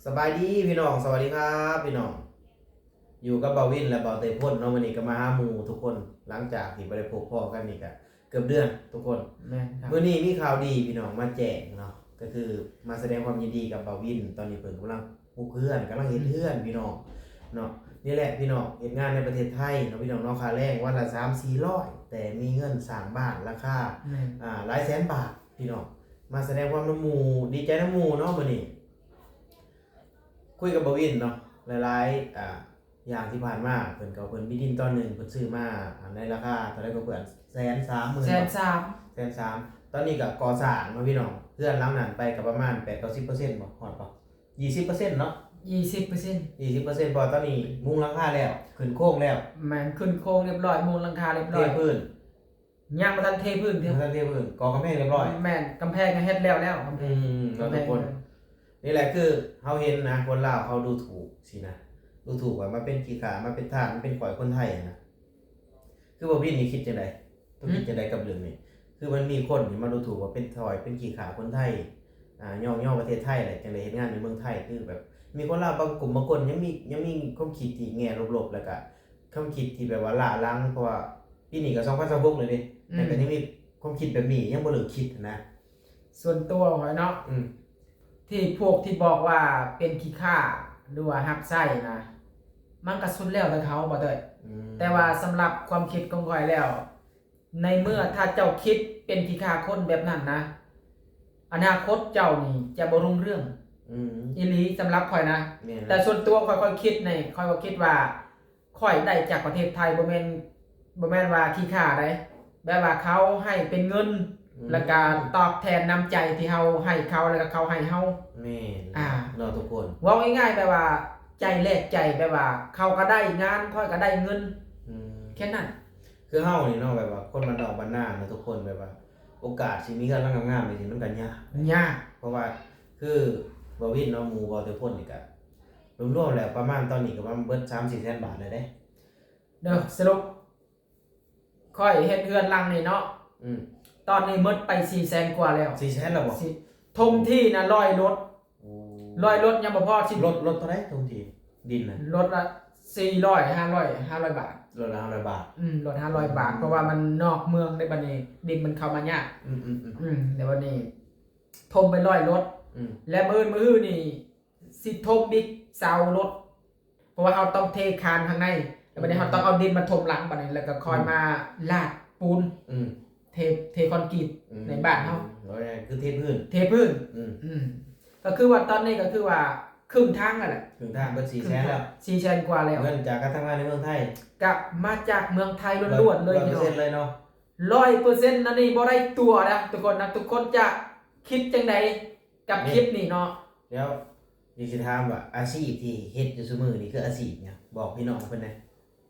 ສະບາຍດີພີ່ນ້ອງ ສະຫວັດດີຄັບພີ່ນ້ອງ ຢູ່ກັບບ່າວວິນ ແລະ ບ່າວເຕພົນເນາະ. ມື້ນີ້ກໍມາຫາໝູ່ທຸກຄົນ ຫຼັງຈາກທີ່ບໍ່ໄດ້ພົບພໍ້ກັນນີ້ກໍເກືອບເດືອນທຸກຄົນ. ແມ່ນຄັບ ມື້ນີ້ມີຂ່າວດີພີ່ນ້ອງມາແຈ້ງເນາະ ກໍຄືມາສະແດງຄວາມຍິນດີກັບບ່າວວິນ. ຕອນນີ້ເພິ່ນກຳລັງປຸກເຮືອນ ກຳລັງເຮັດເຮືອນ ອືມ ພີ່ນ້ອງເນາະ. ນີ້ແຫຼະພີ່ນ້ອງ ເຮັດງານໃນປະເທດໄທເນາະ ພີ່ນ້ອງເນາະ. ຄ່າແຮງວັນລະສາມສີ່ຮ້ອຍ ແຕ່ມີເງິນສ້າງບ້ານລາຄາ ແມ່ນ ອ່າ ຫຼາຍແສນບາດ ພີ່ນ້ອງ. ມາສະແດງຄວາມນຳໝູ່ ດີໃຈນຳໝູ່ເນາະມື້ນີ້. ຄຸຍກັບບ່າວວິນເນາະ ຫຼາຍໆ ອ່າ ຢ່າງທີ່ຜ່ານມາ ເພິ່ນກໍ ເພິ່ນມີດິນຕອນໜຶ່ງ ເພິ່ນຊື້ມາ ອ່າ ໃນລາຄາເທົ່າໃດກໍເພື່ອນ ແສນສາມໝື່ນ ແສນສາມ ແສນສາມ. ຕອນນີ້ກໍກໍ່ສ້າງເນາະພີ່ນ້ອງ ເຮືອນຫຼັງນັ້ນໄປກໍປະມານແປດເກົ້າສິບເປີເຊັນບໍ່ ຮອດບໍ່ ຍີ່ສິບເປີເຊັນເນາະ ຍີ່ສິບເປີເຊັນ ຍີ່ສິບເປີເຊັນ ເພາະວ່າຕອນນີ້ມຸງຫຼັງຄາແລ້ວ ຂຶ້ນໂຄງແລ້ວ. ແມ່ນ ຂຶ້ນໂຄງລຽບຮ້ອຍ ມຸງຫຼັງຄາລຽບຮ້ອຍ ເທພື້ນ ຍັງບໍ່ທັນເທພື້ນເທື່ອ ຍັງບໍ່ທັນເທພື້ນ ກໍ່ກຳແພງລຽບຮ້ອຍ. ແມ່ນ ກຳແພງກໍເຮັດແລ້ວແລ້ວ ກຳແພງ ອືມ ເນາະທຸກຄົນ. ນີ້ແຫຼະຄືເຮົາເຫັນນະ ຄົນລາວເຂົາດູຖູກຊີ້ນະ ດູຖູກວ່າມາເປັນຂີ້ຂ້າ ມາເປັນທາດ ມາເປັນຂ້ອຍຄົນໄທນະ. ຄືບ່າວວິນນີ້ຄິດຈັ່ງໃດ? ເຈົ້າຄິດ ຫືມ ຈັ່ງໃດກັບເລື່ອງນີ້? ຄືມັນມີຄົນນີ້ມາດູຖູກວ່າເປັນທອຍ ເປັນຂີ້ຂ້າຄົນໄທ ອ່າ ຍ້ອງຍໍປະເທດໄທ ແລະ ຈັ່ງໄດ້ເຮັດງານຢູ່ເມືອງໄທ. ຄືແບບມີຄົນລາວບາງກຸ່ມບາງຄົນຍັງມີ ຍັງມີຄວາມຄິດທີ່ແງ່ລົບໆ ແລ້ວກະຄວາມຄິດທີ່ແບບວ່າລ້າຫຼັງ ເພາະວ່າ ປີນີ້ກໍສອງພັນຊາວຫົກແລ້ວເດ້ ອືມ ແຕ່ກໍຍັງມີຄວາມຄິດແບບນີ້ ຍັງບໍ່ເລີກຄິດຫັ້ນນະ. ສ່ວນຕົວຂ້ອຍເນາະ ອືມ ທີ່ພວກທີ່ບອກວ່າເປັນຂີ້ຂ້າ ຫຼືວ່າຮັບໃຊ້ນະ ມັນກໍສຸດແລ້ວແຕ່ເຂົາ ບໍ່ເຕີຍ ອືມ ແຕ່ວ່າສຳລັບຄວາມຄິດຂອງຂ້ອຍແລ້ວ ໃນເມື່ອຖ້າເຈົ້າຄິດເປັນຂີ້ຂ້າຄົນແບບນັ້ນນະ ອະນາຄົດເຈົ້ານີ້ຈະບໍ່ຮຸ່ງເຮືອງ ອືມ ອີ່ຫຼີ ສຳລັບຂ້ອຍນະ. ແມ່ນ ແຕ່ສ່ວນຕົວຂ້ອຍ ຂ້ອຍຄິດນີ້ ຂ້ອຍກໍຄິດວ່າ ຂ້ອຍໄດ້ຈາກປະເທດໄທ ບໍ່ແມ່ນ ບໍ່ແມ່ນວ່າຂີ້ຂ້າໃດ ແບບວ່າເຂົາໃຫ້ເປັນເງິນ ອືມ ແລ້ວກະຕອບແທນນ້ຳໃຈທີ່ເຮົາໃຫ້ເຂົາ ແລ້ວກະເຂົາໃຫ້ເຮົາ. ແມ່ນ ອ່າ ເນາະທຸກຄົນ ເວົ້າງ່າຍໆ ແບບວ່າໃຈແລກໃຈ ແບບວ່າເຂົາກໍໄດ້ງານ ຂ້ອຍກໍໄດ້ເງິນ ອືມ ແຄ່ນັ້ນ. ຄືເຮົານີ້ເນາະ ແບບວ່າຄົນບ້ານນອກບ້ານນາເນາະທຸກຄົນ ແບບວ່າໂອກາດຊິມີເຮືອນຫຼັງງາມໆນີ້ມັນກໍຍາກ ຍາກ ເພາະວ່າຄືບ່າວວິນເນາະ ໝູ່ບ່າວເຕພົນນີ້ກໍ ລວມໆແລ້ວປະມານຕອນນີ້ກໍປະມານເບິດສາມສີ່ແສນບາດແລ້ວເດ້ ເດີ. ສະຫຼຸບ ຂ້ອຍເຮັດເຮືອນຫຼັງນີ້ເນາະ ອືມ ຕອນນີ້ໝົດໄປສີ່ແສນກວ່າແລ້ວ. ສີ່ແສນແລ້ວບໍ່? ຊິ ຖົມທີ່ນະຮ້ອຍລົດ ໂອ້ ຮ້ອຍລົດຍັງບໍ່ພໍ ຊິ ລົດ ລົດເທົ່າໃດຖົມທີ່ ດິນນະ? ລົດລະສີ່ຮ້ອຍ ຫ້າຮ້ອຍ ຫ້າຮ້ອຍບາດ ລົດລະຫ້າຮ້ອຍບາດ ອືມ ລົດຫ້າຮ້ອຍບາດ ອືມ ເພາະວ່າມັນນອກເມືອງເດ້ ບັດນີ້ດິນມັນເຂົ້າມາຍາກ ອືມໆໆ ອືມ ແລ້ວບັດນີ້ຖົມໄປຮ້ອຍລົດ ອືມ ແລະມື້ອື່ນ ມື້ຮືນີ້ ຊິຖົມອີກຊາວລົດ ເພາະວ່າເຮົາຕ້ອງເທຄານຂ້າງໃນ ແລ້ວບັດນີ້ ອືມ ເຮົາຕ້ອງເອົາດິນມາຖົມຫຼັງ ບັດນີ້ ແລ້ວກໍຄ່ອຍ ອືມ ມາລາດປູນ ອືມ ເທ ເທຄອນກຣີດ ອືມ ໃນບ້ານເຮົາ ອືມ ຄືເທພື້ນ ເທພື້ນ ອືມ ອືມ ກໍຄືວ່າຕອນນີ້ກໍຄືວ່າຄຶ່ງທາງແລ້ວແຫຼະ ຄຶ່ງທາງ ເບິດສີ່ແສນແລ້ວ ສີ່ແສນກວ່າແລ້ວ ເງິນຈາກການທຳງານໃນເມືອງໄທ ກະມາຈາກເມືອງໄທລ້ວນໆເລີຍ ຮ້ອຍເປີເຊັນເລີຍເນາະ ຮ້ອຍເປີເຊັນ ອັນນີ້ບໍ່ໄດ້ຕົວະ ທຸກຄົນນະ ທຸກຄົນຈະຄິດຈັ່ງໃດ ກັບຄລິບນີ້ເນາະ ແລ້ວ ດຽວຊິຖາມວ່າອາຊີບທີ່ເຮັດຢູ່ຊຸມື້ນີ້ຄືອາຊີບຫຍັງ? ບອກພີ່ນ້ອງເພິ່ນແດ່.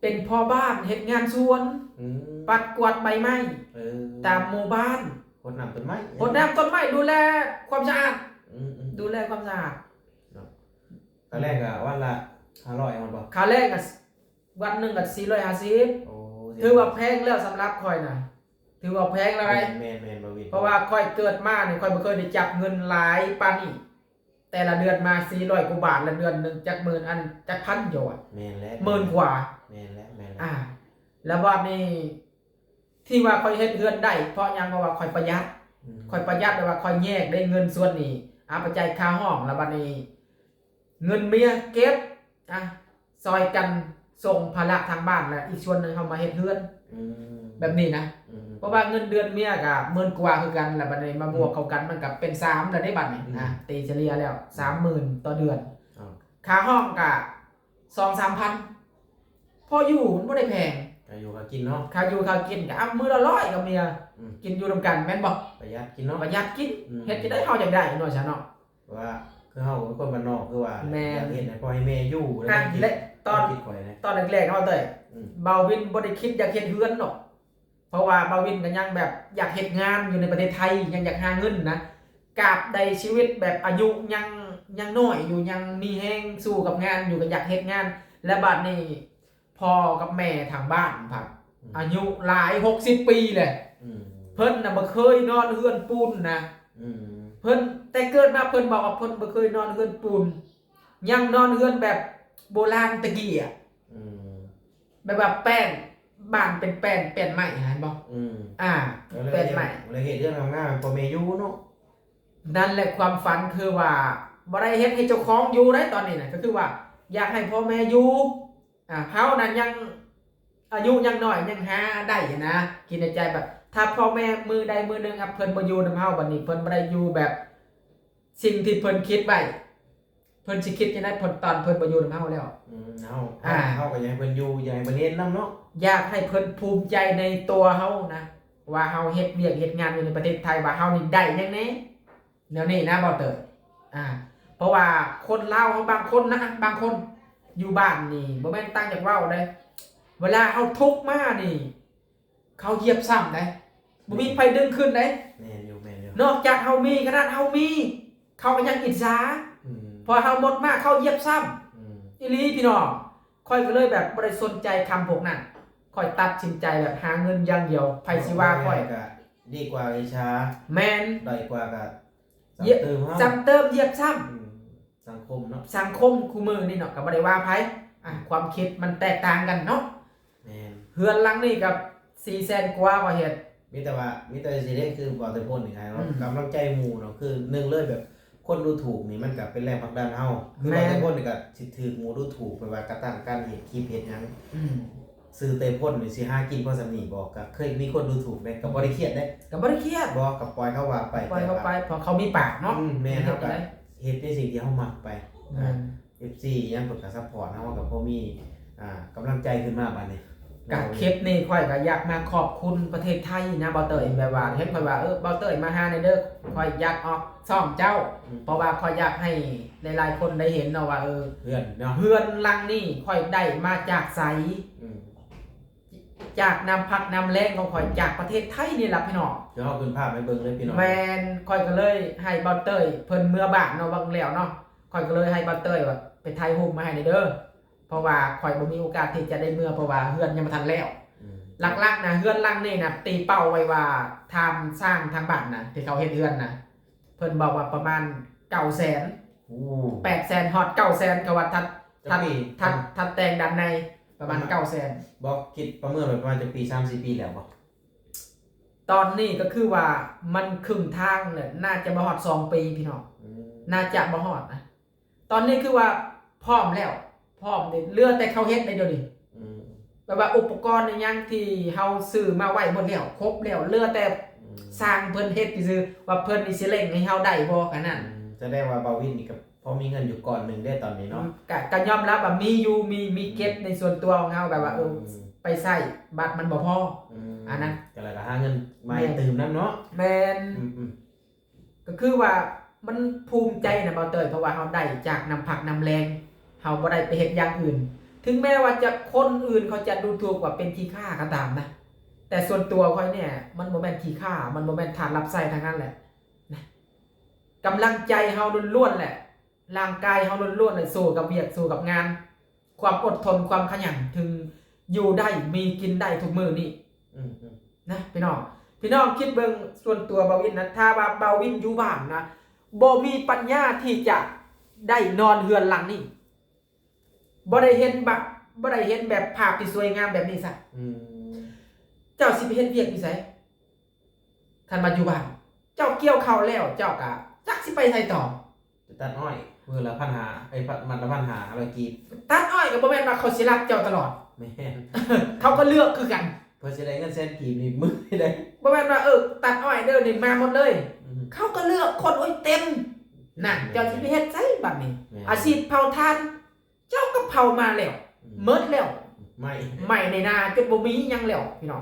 ເປັນພໍ່ບ້ານເຮັດງານສວນ ອືມ ປັດກວາດໃບໄມ້ ເອີ ຕາມໝູ່ບ້ານ ຫົດນ້ຳຕົ້ນໄມ້ ຫົດນ້ຳຕົ້ນໄມ້ ດູແລຄວາມສະອາດ ອືມໆ ດູແລຄວາມສະອາດເນາະ. ຄ່າແຮງກໍວັນລະຫ້າຮ້ອຍ ແມ່ນບໍ່? ຄ່າແຮງກໍ ວັນໜຶ່ງກໍສີ່ຮ້ອຍຫ້າສິບ ໂອ້ ຖືວ່າແພງແລ້ວສຳລັບຂ້ອຍນະ ຖືວ່າແພງແລ້ວໃດ໋ ແມ່ນໆ ແມ່ນ ບໍ່ວິນ ເພາະວ່າຂ້ອຍເກີດມານີ້ ຂ້ອຍບໍ່ເຄີຍໄດ້ຈັບເງິນຫຼາຍປານນີ້ ແຕ່ລະເດືອນມາສີ່ຮ້ອຍກວ່າບາດ ລະເດືອນໜຶ່ງຈັກໝື່ນ ອັນ ຈັກພັນຢູ່ຫວະ ແມ່ນແລ້ວ ໝື່ນກວ່າ ແມ່ນແລ້ວ ແມ່ນແລ້ວ ອ່າ ລະບາດນີ້ ທີ່ວ່າຂ້ອຍເຮັດເຮືອນໄດ້ ເພາະຫຍັງ? ເພາະວ່າຂ້ອຍປະຢັດ ອືມ ຂ້ອຍປະຢັດ ແບບວ່າຂ້ອຍແຍກໄດ້ເງິນສ່ວນນີ້ ເອົາໄປຈ່າຍຄ່າຫ້ອງ ລະບາດນີ້ ເງິນເມຍເກັບ ອ່ະ ຊ່ອຍກັນສົ່ງພາລະທາງບ້ານ ແລະ ອີກສ່ວນໜຶ່ງເຮົາມາເຮັດເຮືອນ ອືມ ແບບນີ້ນະ ອືມ ເພາະວ່າເງິນເດືອນເມຍກະໝື່ນກວ່າຄືກັນ ລະບາດນີ້ມາບວກ ອືມ ເຂົ້າກັນ ມັນກະເປັນສາມແລ້ວເດ້ບາດນີ້ ອືມ ນະ ເຕສະເລ່ຍແລ້ວ ອືມ ສາມໝື່ນຕໍ່ເດືອນ ອ່າ ຄ່າຫ້ອງກະສອງສາມພັນ ພໍຢູ່ ມັນບໍ່ໄດ້ແພງ ຄ່າຢູ່ຄ່າກິນເນາະ ຄ່າຢູ່ຄ່າກິນກະ ອ່ະ ມື້ລະຮ້ອຍກັບເມຍ ອືມ ກິນຢູ່ນຳກັນແມ່ນບໍ່? ປະຢັດກິນເນາະ ປະຢັດກິນ ອືມ ເຮັດຈັ່ງໃດເຮົາຢາກໄດ້ເນາະ ຊະເນາະ. ວ່າຄືເຮົາກໍເປັນຄົນບ້ານນອກ ຄືວ່າແຫຼະ ແມ່ນ ຢາກເຮັດໃຫ້ພໍ່ໃຫ້ແມ່ຢູ່ ອ່ະ ແລະ ຕອນ ຄິດຂ້ອຍນະ ຕອນແລກໆເນາະເຕີຍ ອືມ ບ່າວວິນບໍ່ໄດ້ຄິດຢາກເຮັດເຮືອນດອກ ເພາະວ່າບ່າວວິນກໍຍັງແບບຢາກເຮັດງານຢູ່ໃນປະເທດໄທ ຍັງຢາກຫາເງິນນະ ກາບໃດຊີວິດແບບອາຍຸຍັງ ຍັງນ້ອຍຢູ່ ຍັງມີແຮງສູ້ກັບງານຢູ່ ກໍຢາກເຮັດງານ ແລະ ບາດນີ້ ພໍ່ກັບແມ່ທາງບ້ານພັດ ອືມ ອາຍຸຫຼາຍ ຫົກສິບປີແຫຼະ ອືມ ເພິ່ນນະບໍ່ເຄີຍນອນເຮືອນປູນນະ ອືມ ເພິ່ນ ແຕ່ເກີດມາເພິ່ນບອກວ່າເພິ່ນບໍ່ເຄີຍນອນເຮືອນປູນ ຍັງນອນເຮືອນແບບໂບລານແຕ່ກີ້ອະ ອືມ ແບບວ່າແປ້ນ ບ້ານເປັນແປ້ນ ແປ້ນໄມ້ຫັ້ນບໍ່ ອືມ ອ່າ ແປ້ນໄມ້ ແລ້ວເຮັດເຮືອນງາມໆໃຫ້ພໍ່ແມ່ຢູ່ເນາະ. ນັ້ນແຫຼະ ຄວາມຝັນຄືວ່າບໍ່ໄດ້ເຮັດໃຫ້ເຈົ້າຂອງຢູ່ໃດ໋ຕອນນີ້ນະ ກໍຄືວ່າຢາກໃຫ້ພໍ່ແມ່ຢູ່ ອ່າ ເຮົານັ້ນຍັງອາຍຸຍັງນ້ອຍ ຍັງຫາໄດ້ນະ ຄິດໃນໃຈແບບ ຖ້າພໍ່ແມ່ມື້ໃດມື້ໜຶ່ງ ອາ ເພິ່ນບໍ່ຢູ່ນຳເຮົາ ບັດນີ້ເພິ່ນບໍ່ໄດ້ຢູ່ແບບສິ່ງທີ່ເພິ່ນຄິດໄວ້ ເພິ່ນຊິຄິດຈັ່ງໃດ ເພິ່ນ ຕອນເພິ່ນບໍ່ຢູ່ນຳເຮົາແລ້ວ ອືມ ເຮົາ ອ່າ ເຮົາກໍຢາກໃຫ້ເພິ່ນຢູ່ ຢາກໃຫ້ເພິ່ນເຫັນນຳເນາະ ຢາກໃຫ້ເພິ່ນພູມໃຈໃນຕົວເຮົານະ ວ່າເຮົາເຮັດວຽກເຮັດງານຢູ່ໃນປະເທດໄທ ວ່າເຮົານີ້ໄດ້ຫຍັງແດ່ ແນວນີ້ນະ ບໍ່ເຕີຍ ອ່າ ເພາະວ່າຄົນລາວເຮົາບາງຄົນນະ ບາງຄົນຢູ່ບ້ານນີ້ ບໍ່ແມ່ນຕ່າງຈາກເວົ້າເດ້ ເວລາເຮົາທຸກມານີ້ ເຂົາຢຽບຊ້ຳເດ້ ບໍ່ມີໃຜດຶງຂຶ້ນເດ້ ແມ່ນຢູ່ ແມ່ນຢູ່ ນອກຈາກເຮົາມີ ຂະໜາດເຮົາມີ ເຂົາກໍຍັງອິດສາ ອືມ ເພາະເຮົາໝົດມາ ເຂົາຢຽບຊ້ຳ ອືມ ອີ່ຫຼີພີ່ນ້ອງ ຂ້ອຍກໍເລີຍແບບບໍ່ໄດ້ສົນໃຈຄຳພວກນັ້ນ ຂ້ອຍຕັດສິນໃຈແບບຫາເງິນຢ່າງດຽວ ໃຜຊິວ່າຂ້ອຍ ກໍດີກວ່າອິດສາ ແມ່ນ ດ້ອຍກວ່າກໍຊ້ຳເຕີມເຮົາ ຊ້ຳເຕີມຢຽບຊ້ຳ ອືມ ສັງຄົມເນາະ ສັງຄົມຄູ່ມື້ນີ້ເນາະ ກໍບໍ່ໄດ້ວ່າໃຜ ອ່າ ຄວາມຄິດມັນແຕກຕ່າງກັນເນາະ ແມ່ນ ເຮືອນຫຼັງນີ້ກໍສີ່ແສນກວ່າ ຂ້ອຍເຮັດ ມີແຕ່ວ່າ ມີແຕ່ຊິເດ້ ຄືເວົ້າແຕ່ພົ້ນນີ້ ໃຫ້ ອືມ ກຳລັງໃຈໝູ່ເນາະ ຄືໜຶ່ງເລີຍແບບ ຄົນດູຖູກນີ້ມັນກໍເປັນແຮງຜັກດັນເຮົາ ຄື ແມ່ນ ເວົ້າແຕ່ພົ້ນນີ້ກໍຊິຖືກໝູ່ດູຖູກ ແບບວ່າກະຕັ້ງການເຮັດຄລິບເຮັດຫຍັງ ອືມ ຊື່ແຕ່ພົ້ນນີ້ຊິຫາກິນພໍສ່ຳນີ້ບໍ່ ກໍເຄີຍມີຄົນດູຖູກເດ້ ກໍບໍ່ໄດ້ຄຽດເດ້ ກໍບໍ່ໄດ້ຄຽດ ບໍ່ ກໍປ່ອຍເຂົາວ່າໄປ ປ່ອຍເຂົາໄປ ເພາະເຂົາມີປາກເນາະ ອືມ ແມ່ນ ເຮົາກໍເຮັດໃນສິ່ງທີ່ເຮົາມັກໄປ ແມ່ນ ເອັຟຊີຫຍັງເພິ່ນກໍຊັບພອດເຮົາ ເຮົາກໍພໍມີ ອ່າ ກຳລັງໃຈຂຶ້ນມາບາດນີ້ ກະຄລິບນີ້ຂ້ອຍກໍຢາກມາຂອບຄຸນປະເທດໄທນະ ບໍ່ເຕີຍ ແບບວ່າເຫັນຂ້ອຍວ່າ ເອີ ບໍ່ເຕີຍມາຫາແດ່ເດີ ຂ້ອຍຢາກອອກຊ່ອງເຈົ້າ ອືມ ເພາະວ່າຂ້ອຍຢາກໃຫ້ຫຼາຍໆຄົນໄດ້ເຫັນເນາະວ່າ ເອີ ເຮືອນເນາະ ເຮືອນຫຼັງນີ້ຂ້ອຍໄດ້ມາຈາກໃສ ອືມ ຈາກນ້ຳພັກນ້ຳແຮງຂອງຂ້ອຍ ຈາກປະເທດໄທນີ້ລະພີ່ນ້ອງ ດຽວເຮົາຂຶ້ນພາບໃຫ້ເບິ່ງເລີຍພີ່ນ້ອງ ແມ່ນ ຂ້ອຍກໍເລີຍໃຫ້ບໍ່ເຕີຍເພິ່ນເມືອບ້ານເນາະ ຫວ່າງແລ້ວເນາະ ຂ້ອຍກໍເລີຍໃຫ້ບໍ່ເຕີຍວ່າໄປຖ່າຍຮູບມາໃຫ້ແດ່ເດີ ເພາະວ່າຂ້ອຍບໍ່ມີໂອກາດທີ່ຈະໄດ້ເມືອ ເພາະວ່າເຮືອນຍັງບໍ່ທັນແລ້ວ ອືມ ຫຼັກໆນະ ເຮືອນຫຼັງນີ້ນະ ຕີເປົ້າໄວ້ວ່າ ທ່ານຊ່າງທາງບ້ານນະ ທີ່ເຂົາເຮັດເຮືອນນະ ເພິ່ນບອກວ່າປະມານເກົ້າແສນ ໂອ້ ແປດແສນຮອດເກົ້າແສນ ເຂົາວ່າທັດ ທັດ ທັດແຕ່ງດ້ານໃນປະມານເກົ້າແສນ ບໍ່ ຄິດປະເມີນໄວ້ປະມານຈັກປີ ສາມສີ່ປີແລ້ວບໍ່? ຕອນນີ້ກໍຄືວ່າມັນເຄິ່ງທາງແລ້ວ ໜ້າຈະບໍ່ຮອດສອງປີພີ່ນ້ອງ ອືມ ໜ້າຈະບໍ່ຮອດນະ ຕອນນີ້ຄືວ່າພ້ອມແລ້ວ ພ້ອມເດ ເຫຼືອແຕ່ເຂົາເຮັດໄດ້ດຽວນີ້ ອືມ ແບບວ່າອຸປະກອນອີ່ຫຍັງທີ່ເຮົາຊື້ມາໄວ້ໝົດແລ້ວ ຄົບແລ້ວ ເຫຼືອແຕ່ ອືມ ຊ່າງເພິ່ນເຮັດຊື່ໆ ວ່າເພິ່ນນີ້ຊິເລັ່ງໃຫ້ເຮົາໄດ້ບໍ່ ແຄ່ນັ້ນ ອືມ ສະແດງວ່າບ່າວວິນນີ້ກໍພໍມີເງິນຢູ່ກ້ອນໜຶ່ງເດ້ຕອນນີ້ເນາະ ອືມ ກະ ກະຍອມຮັບວ່າມີຢູ່ ມີ ມີເກັບ ອືມ ໃນສ່ວນຕົວຂອງເຮົາ ແບບວ່າ ອືມ ເອີ ໄປໃຊ້ບັດມັນບໍ່ພໍ ອືມ ອັນນັ້ນ ກໍແລ້ວກໍຫາເງິນໃໝ່ຕື່ມນຳເນາະ ແມ່ນ ອືມໆ ກໍຄືວ່າມັນພູມໃຈນະ ບໍ່ເຕີຍ ເພາະວ່າເຮົາໄດ້ຈາກນ້ຳພັກນ້ຳແຮງ ເຮົາບໍ່ໄດ້ໄປເຮັດຢ່າງອື່ນ ເຖິງແມ້ວ່າຈະ ຄົນອື່ນເຂົາຈະດູຖູກວ່າເປັນຂີ້ຂ້າກໍຕາມນະ ແຕ່ສ່ວນຕົວຂ້ອຍນີ້ ມັນບໍ່ແມ່ນຂີ້ຂ້າ ມັນບໍ່ແມ່ນທາດຮັບໃຊ້ທາງນັ້ນແຫຼະນະ ກຳລັງໃຈເຮົາລ້ວນໆແຫຼະ ຮ່າງກາຍເຮົາລ້ວນໆ ແຫຼະ ສູ້ກັບວຽກ ສູ້ກັບງານ ຄວາມອົດທົນ ຄວາມຂະຫຍັນ ເຖິງຢູ່ໄດ້ ມີກິນໄດ້ທຸກມື້ນີ້ ອືມໆ ນະ ພີ່ນ້ອງ ພີ່ນ້ອງຄິດເບິ່ງສ່ວນຕົວບ່າວວິນນະ ຖ້າວ່າບ່າວວິນຢູ່ບ້ານນະ ບໍ່ມີປັນຍາທີ່ຈະໄດ້ນອນເຮືອນຫຼັງນີ້ ບໍ່ໄດ້ເຫັນບະ ບໍ່ໄດ້ເຫັນແບບພາບທີ່ສວຍງາມແບບນີ້ຊະ ອືມ ເຈົ້າຊິໄປເຮັດວຽກຢູ່ໃສ? ຄັນວ່າຢູ່ບ້ານ ເຈົ້າກ່ຽວເຂົ້າແລ້ວ ເຈົ້າກະຈັກຊິໄປໃສຕໍ່ ໄປຕັດອ້ອຍ ມື້ລະພັນຫ້າ ໄອ້ ມັດລະພັນຫ້າຮ້ອຍກີບ ຕັດອ້ອຍກໍບໍ່ແມ່ນວ່າເຂົາຊິຮັບເຈົ້າຕະຫຼອດ ແມ່ນ ເຂົາກໍເລືອກຄືກັນ ເພິ່ນຊິໄດ້ເງິນແສນກີບນີ້ມື້ໃດ ບໍ່ແມ່ນວ່າ ເອີ ຕັດອ້ອຍເດີນີ້ມາໝົດເລີຍ ອືມ ເຂົາກໍເລືອກຄົນ ໂອ້ຍ ເຕັມ ນັ້ນ ແມ່ນ ເຈົ້າຊິໄປເຮັດໃສບັດນີ້ ແມ່ນ ອາຊີບເຜົາຖ່ານ ເຈົ້າກໍເຜົາມາແລ້ວ ອືມ ໝົດແລ້ວ ໄໝ້ ໄໝ້ໃນນາຈົນບໍ່ມີຫຍັງແລ້ວ ພີ່ນ້ອງ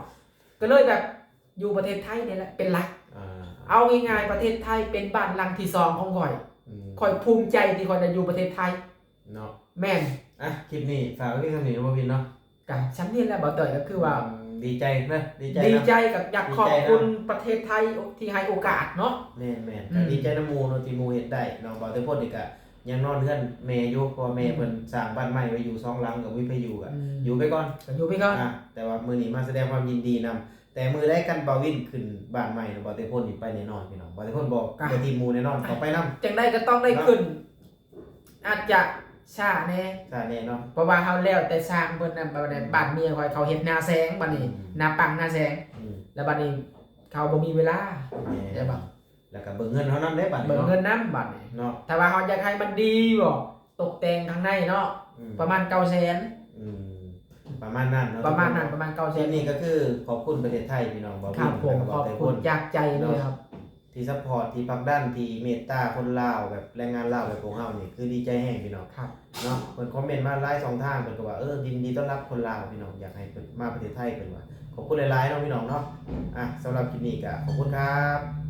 ກໍເລີຍແບບຢູ່ປະເທດໄທນີ້ແຫຼະເປັນຫຼັກ ອ່າ ເອົາງ່າຍໆ ປະເທດໄທເປັນບ້ານຫຼັງທີສອງຂອງຂ້ອຍ ອືມ ຂ້ອຍພູມໃຈທີ່ຂ້ອຍໄດ້ຢູ່ປະເທດໄທ ເນາະ ແມ່ນ ອ່ະ ຄລິບນີ້ຝາກໄວ້ພຽງສ່ຳນີ້ເນາະ ບໍ່ຜິດເນາະ ກະສ່ຳນີ້ແຫຼະ ບໍ່ເຕີຍ ກໍຄືວ່າ ອືມ ດີໃຈເນາະ ດີໃຈ ດີໃຈ ນຳ ກໍຢາກຂອບຄຸນ ດີໃຈນຳ ປະເທດໄທທີ່ໃຫ້ໂອກາດເນາະ ແມ່ນໆ ອືມ ກໍດີໃຈນຳໝູ່ເນາະ ທີ່ໝູ່ເຮັດໄດ້ເນາະ ບ່າວເຕີຍພົ້ນນີ້ກໍ ຍັງນອນເຮືອນແມ່ຢູ່ ເພາະວ່າແມ່ ອືມ ເພິ່ນສ້າງບ້ານໃໝ່ໄວ້ຢູ່ສອງຫຼັງ ກໍບໍ່ມີໃຜຢູ່ ກໍ ອືມ ຢູ່ໄປກ່ອນ ກໍຢູ່ໄປກ່ອນ ອ່າ ແຕ່ວ່າມື້ນີ້ມາສະແດງຄວາມຍິນດີນຳ ແຕ່ມື້ໃດຄັນບ່າວວິນຂຶ້ນບ້ານໃໝ່ ບ່າວເຕີຍພົ້ນນີ້ໄປແນ່ນອນ ພີ່ນ້ອງ ບ່າວເຕີຍພົ້ນບໍ່ ກະ ບໍ່ຖິ້ມໝູ່ແນ່ນອນ ຕ້ອງໄປນຳ ຈັ່ງໃດກໍຕ້ອງໄດ້ ເນາະ ຂຶ້ນ ອາດຈະ ຊ້າແດ່ ຊ້າແດ່ເນາະ ເພາະວ່າເຮົາແລ້ວແຕ່ຊ່າງເພິ່ນນະ ບາດນີ້ ບາດເມຍຂ້ອຍເຂົາເຮັດນາແຊງ ບາດນີ້ ອືມ ນາປັງນາແຊງ ອືມ ແລ້ວບາດນີ້ເຂົາບໍ່ມີເວລາ ແມ່ນ ແມ່ນບໍ່ ແລ້ວກໍເບິ່ງເງິນເຮົານຳເດ້ບາດນີ້ ເບິ່ງ ເນາະ ເງິນນຳບາດນີ້ ເນາະ ຖ້າວ່າເຮົາຢາກໃຫ້ມັນດີບໍ່ ຕົກແຕ່ງຂ້າງໃນເນາະ ອືມ ປະມານເກົ້າແສນ ອືມ ປະມານນັ້ນເນາະ ປະມານນັ້ນ ປະມານເກົ້າແສນ ຄລິບນີ້ກໍຄືຂອບຄຸນປະເທດໄທພີ່ນ້ອງ ບ່າວວິນ ແລ້ວກໍບ່າວໄຕ້ພົນ ຂອບຄຸນຈາກໃຈເລີຍ ເນາະ ທີ່ຊັບພອດ ທີ່ຜັກດັນ ທີ່ເມດຕາຄົນລາວ ແບບແຮງງານລາວແບບພວກເຮົານີ້ ຄືດີໃຈແຮງພີ່ນ້ອງ ຄັບ ເນາະ ເພິ່ນຄອມເມັນມາຫຼາຍຊ່ອງທາງ ເພິ່ນກໍວ່າ ເອີ ຍິນດີຕ້ອນຮັບຄົນລາວພີ່ນ້ອງ ຢາກໃຫ້ເພິ່ນມາປະເທດໄທ ເພິ່ນວ່າ ຂອບຄຸນຫຼາຍໆເນາະພີ່ນ້ອງເນາະ ອ່ະ ສຳລັບຄລິບນີ້ກໍຂອບຄຸນຄັບ